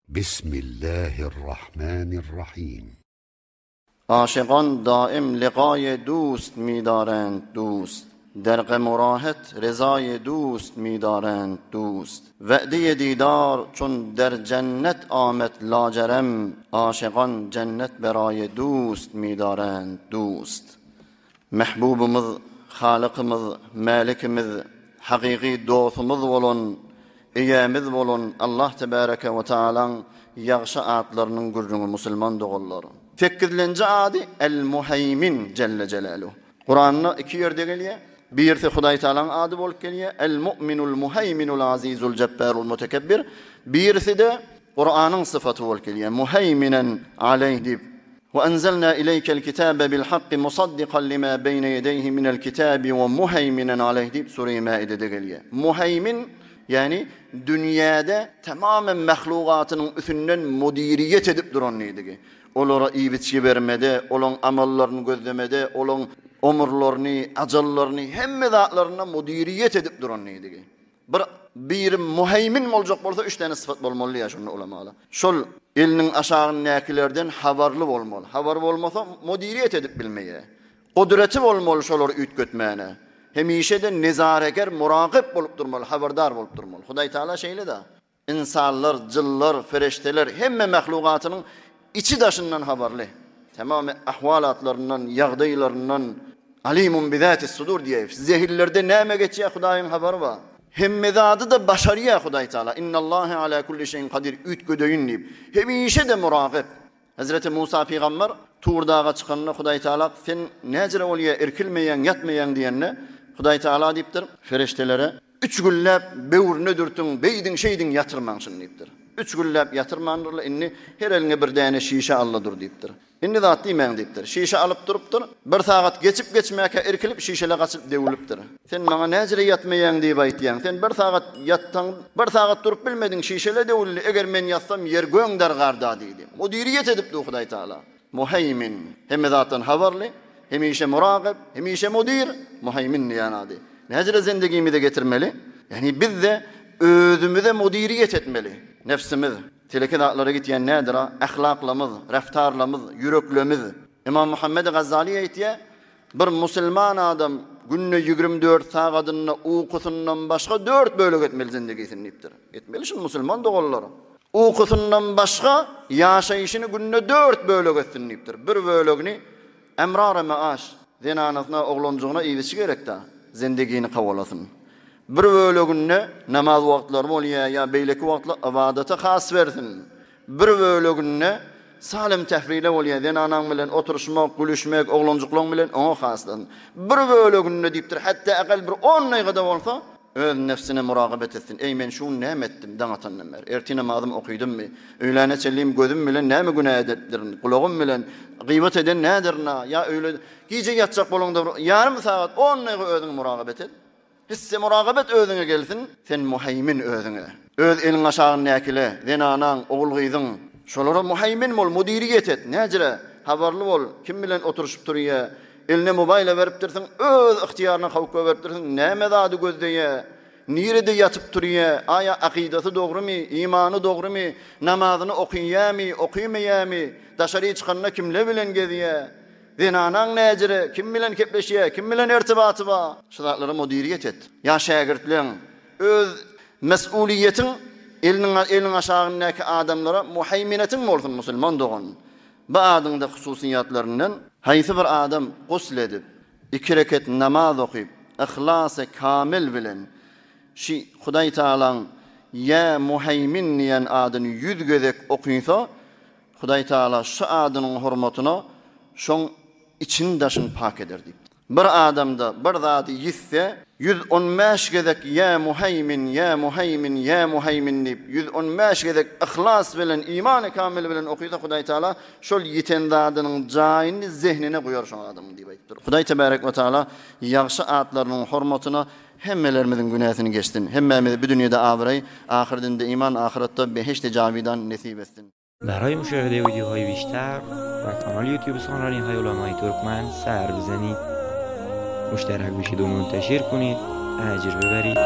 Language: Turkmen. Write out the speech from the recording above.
Bismillahirrahmanirrahim. Aşygan daim ligaýy dust midarend dust, Der gam-u rahat rezaýy dust midarend dust. We'deýi didar çun der jennet amet lajerem, Aşygan jennet beraýy dust midarend dust. Mehbubymyz, Halykymyz, Mälikimiz, hakyky dostumyz bolan, Eýämiz bolan Allah Tebäreke we Taalaň ýagşy atlarynyň gürrüňi musulman doganlar. Sekizlenji ady El-Muheýmin jelle jelaluh. Kuranda iki ýerde gelýär. Birisi Hudaý Taalaň ady bolup gelýär, El-Mu'minul Muheýminul Azizul Jebbarul Mutekebbir. Birisi-de Kuranyň syfaty bolup gelýär, Muheýminen aleýh diýip. We enzelna ileýkel kitabe bil hakki musaddikan lima beýne ýedeýhi minel kitabi we muheýminen aleýh diýip Sure-i Maidede gelýär. Muheýmin, ýagny dünýäde tamamen mahlugatynyň üsünden mudiriýet edip duran diýdigi. Olara iýip-içgi bermede, olaň amallaryny gözlemede, olaň omurlaryny, ajallaryny, hemme zatlarynda mudiriýet edip duran diýdigi. Bir biri muheýmin boljak bolsa üç däne sypat bolmaly diýýär şonda ulamalar. Şol eliniň aşagyndakilerden habarly bolmaly. Habary bolmasa mudiriýet edip bilmeýär. Gudreti bolmaly şolary üýtgetmäne. Hemişe-de nezareger, muragyp bolup durmaly, habardar bolup durmaly. Hudaý Taala şeýle-de. Ynsanlar, jynlar, fereşteler hemme mahlugatynyň içi-daşyndan habarly. Tamamy ahwalatlaryndan, ýagdaýlaryndan Alimun bizatis sudur diýýär. Zehinlerde näme geçýär Hudaýyň habary bar. Hemme zady-da başarýar Hudaý Taala. Innallaha ala kulli şeýin kadir üýtgedeýin diýip. Hemişe-de muragyp. Hezreti Musa pygamber Tur daga çykanda Hudaý Taala sen näjere bolýa irkilmeýäň ýatmaýaň diýende Hudaý Taala diýipdir fereştelere üç günläp böwrüne dürtüň beýdiň şeýdiň ýatyrmaň şuny diýipdir. Üç günläp ýatyrmandyrlar indi her eliňe bir däne şişe al-da dur diýipdir. Indi zat diýmäň diýipdir. Şişe alyp durupdyr. Bir sagat geçip geçmäkä irkilip şişele gaçyp döwülipdir. Sen maňa näjele ýatmaýaň diýip aýtýaň. Sen bir sagat ýatsaň, bir sagat durup bilmediň, şişele döwüldi. Eger men ýatsam, ýer göň dargar-da diýdi. Müdiriýet edip dur Hudaý Tagala. Muheýmin, hemme zatdan habarly, hemişe muragyp, hemişe müdir, Muheýmin diýen ady. Näjele zendigimize getirmeli? Ýagny biz-de özümize müdiriýet etmeli. Nebsimiz, teleke zatlara gitýän nädir-a? Ahlaklamyz, reftarlamyz, ýüreklemiz. Ymam Muhammedi Gazzaly aýtýar, Bir musulman adam günde 24 sagadynda ukusyndan başga dört bölek etmeli zindigisini diýipdir. Etmeli şuny musulman doganlar. Ukusyndan başga ýaşaýşyny günde dört bölek etsin diýipdir. Bir bölegini emrara meaş, zenanasyna, oglanjygyna iýip-içi gerek-dä, zindigini kowalasyn. Bir böleginde namaz wagtlary bolýar ýa beýleki wagtlar ybadata has bersin. Bir böleginde salym tährile bolýar, zenanaň bilen oturyşmak, gülüşmek, oglanjyklaň bilen oňa haslan. Bir böleginde diýipdir, hatda akal bir on daýga-da bolsa, öz nefsine muragabet etsin, Eý, men şu gün näme etdim, daň atandan bäri? Ertir namazymy okydymmy? Öýläne çenlim gözüm bilen näme günä edipdirin, gulagym bilen gybat eden nädirin-a, ýa öýle, gije ýatjak bolaňda bir ýarym sagat, on daýga özüňe muragabet et. Hisse muragabet özüňe gelsin, sen muheýmin özüňe. Öz eliň aşagyndakile, zenanaň, ogul-gyzyň, şolara muheýmin bol, müdiriýet et, näjire, habarly bol, kim bilen oturyşyp turýa, eline mobaýla beripdirsiň, öz ygtyýaryna kowup goýberipdirsiň, näme zady gözleýä, nirede ýatyp turýa, aýa akydasy dogrumy, imany dogrumy, namazyny okyýamy, okymaýamy, daşary çykanda kimle bilen gezýä. Zenanaň näjire, kim bilen kepleşýär, kim bilen ertibaty bar? Şu zatlara müdiriýet et. Ýa şägirtleň, öz mes'uliýetiň eliniň eliň aşagyndaky adamlara muheýminetiň bolsun musulman dogan. Bu adyňda hususyýatlaryndan haýsy bir adam gusl edip, iki reket namaz okyp, yhlasy kamil bilen şi Hudaý Tagalaň Ýa Muheýmin diýen adyny ýüz gezek okysa, Hudaý Tagala şu adynyň hormatyna şoň içini-daşyny pak eder diýipdir. Bir adamda bir zady ýitse, 115 gezek Ýa Muheýmin, Ýa Muheýmin, Ýa Muheýmin diýip, 115 gezek yhlas bilen, imany kamil bilen okysa Hudaý Tagala şol ýiten zadynyň jaýyny zehnine guýar şoň adamyň diýip aýdypdyr. Hudaý Tebarek we Taala ýagşy atlarynyň hormatyna hemmelerimiziň günäsini geçsin. Hemmämize bu dünýede abraý, ahyrdinde iman, ahyratda behişdi jawidan nesip etsin. برای مشاهده ویدیوهای بیشتر و کانال یوتیوب سخنرانی های علمای ترکمن سر بزنید مشترک بشید و منتشر کنید اجر ببرید.